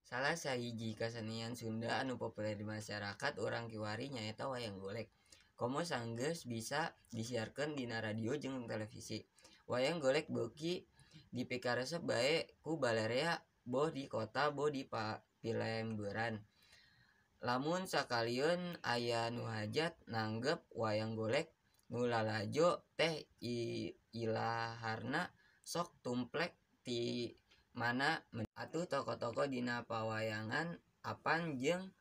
Salah sahiji kasenian Sunda anu populer di masyarakat urang kiwari nyaeta wayang golek. Komo sanggeus bisa disiarkeun dina radio jeung televisi. Wayang golek beuki dipikaresep bae ku balarea boh di kota boh di pilembeuran. Lamun sakalieun aya nu hajat nanggep wayang golek nu lalajo teh ilaharna sok tumplek ti mana atuh tokoh-tokoh dina pawayangan apan jeung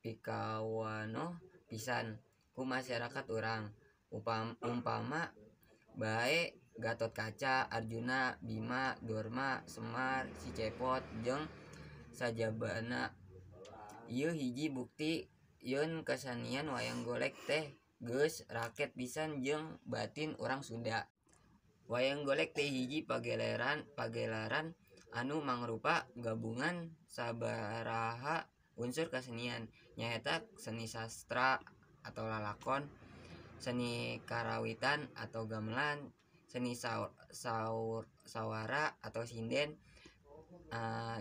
pikawanoh pisan ku masyarakat urang. Umpama bae Gatotkaca, Arjuna, Bima, Dorma, Semar, Si Cepot jeung sajabana. Ieu hiji bukti yen kasenian wayang golek teh geus raket pisan jeung batin urang Sunda. Wayang golek teh hiji pagelaran anu mangrupa gabungan sabaraha unsur kasenian, nyaeta seni sastra atau lalakon, seni karawitan atau gamelan, seni sawara atau sinden,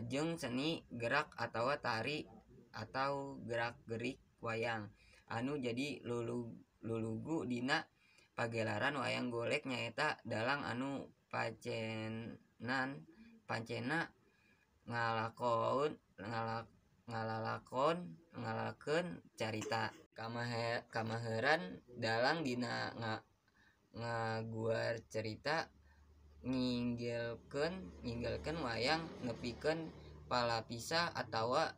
jeung seni gerak atawa tari atau gerak-gerik wayang. Anu jadi lulugu dina pagelaran wayang golek nyaeta dalang anu pancena ngalalakeun carita. Kamaheran dalang dina ngaguar carita nginggelkeun wayang nepikeun palapisa atawa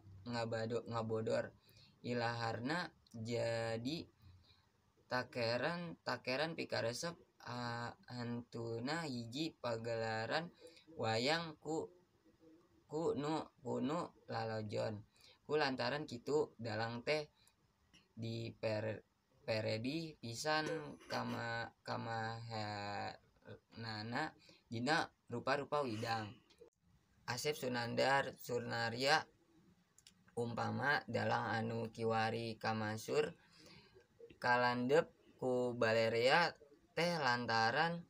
ngabodor ilaharna jadi takeran pikaresep hantuna hiji pagelaran wayang ku nu lalajon. Ku lantaran kitu dalang teh diperedih pisan kamaheranana dina rupa-rupa widang. Asep Sunandar Sunarya umpama dalang anu kiwari kamasur kalandep ku balarea teh lantaran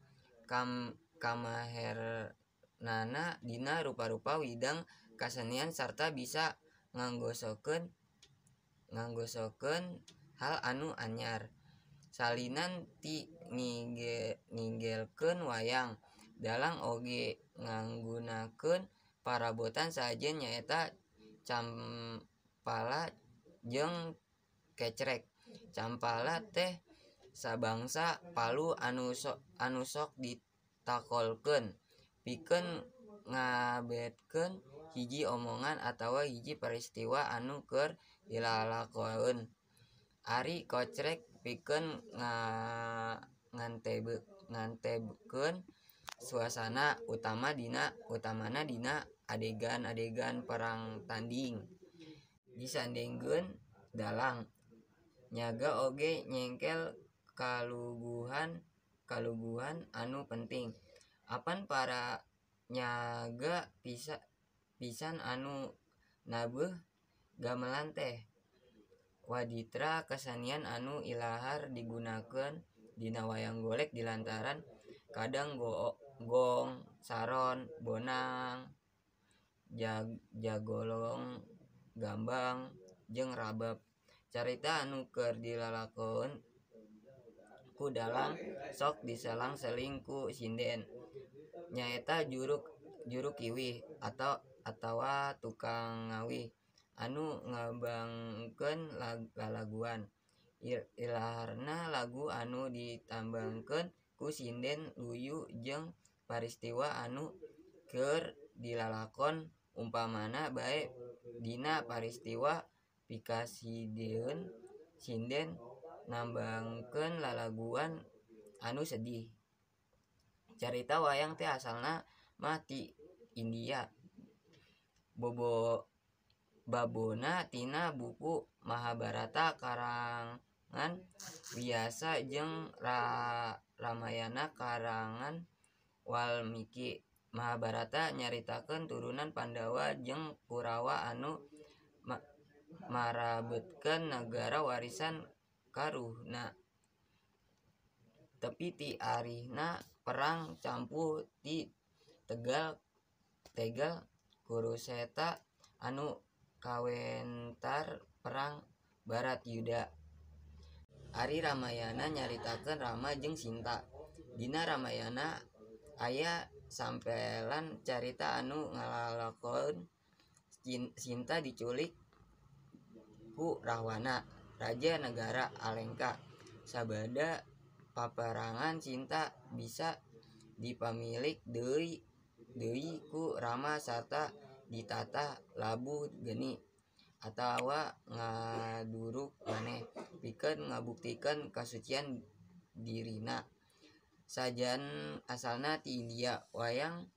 kamaheranana dina rupa-rupa widang kasenian sarta bisa nganggosokeun hal anu anyar. Salinan ti nginggelkeun wayang, dalang oge nganggunakeun parabotan sajen nyaeta campala jeung kecrek. Campala teh sabangsa palu anu sok ditakolkeun pikeun ngabetkeun hiji omongan atawa hiji peristiwa anu keur dilalakoeun. Ari kocrek pikeun ngantebkeun suasana utamana dina adegan-adegan perang tanding. Disandingkeun dalang nyaga oge nyengkel kaluguhan anu penting. Apan para nyaga pisan anu nabeuh gamelan teh waditra kasenian anu ilahar digunakeun dina wayang golek dilantaran kadang gong, saron, bonang, jagolong, gambang, jeung rabab. Carita anu keur dilalakoeun ku dalang sok diselang-seling ku sinden nyaeta juru kiwih atawa tukang ngawih anu ngabangkeun lalaguan. Ilaharna lagu anu ditambangkeun ku sinden luyu jeung paristiwa anu keur dilalakon umpamana bae dina paristiwa pikasideun sinden nambangkeun lalaguan anu sedih. Carita wayang teh asalna mah ti India. Babona tina buku Mahabharata karangan Wiyasa jeung Ramayana karangan Walmiki. Mahabharata nyaritakeun turunan Pandawa jeung Kurawa anu marabutkeun nagara warisan karuhna. Tepi ti arihna perang campuh ti Tegal Kuruseta anu kawentar perang Baratyuda. Ari Ramayana nyaritakeun Rama jeung Sinta. Dina Ramayana aya sampelan carita anu ngalalakoan Sinta diculik ku Rahwana, raja nagara Alengka. Sabada paperangan Sinta bisa dipamilik deui ku Rama sarta ditatah labuh geni atawa ngaduruk maneh pikeun ngabuktikeun kasucian dirina. Sajan asalna ti India, wayang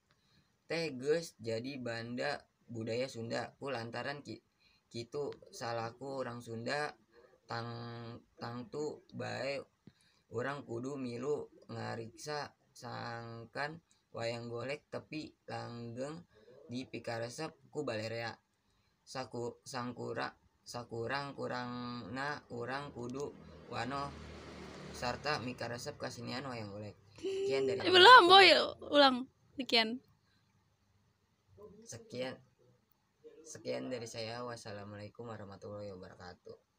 teh geus jadi banda budaya Sunda. Ku lantaran kitu salaku urang Sunda tangtu bae urang kudu milu ngariksa sangkan wayang golek tepi langgeng dipikaresep ku balarea. Sakurang-kurangna urang kudu wanoh sarta mikaresep kasenian wayang golek. Sekian dari Belum, Boy, ulang. Sekian. Sekian dari saya. Wassalamualaikum warahmatullahi wabarakatuh.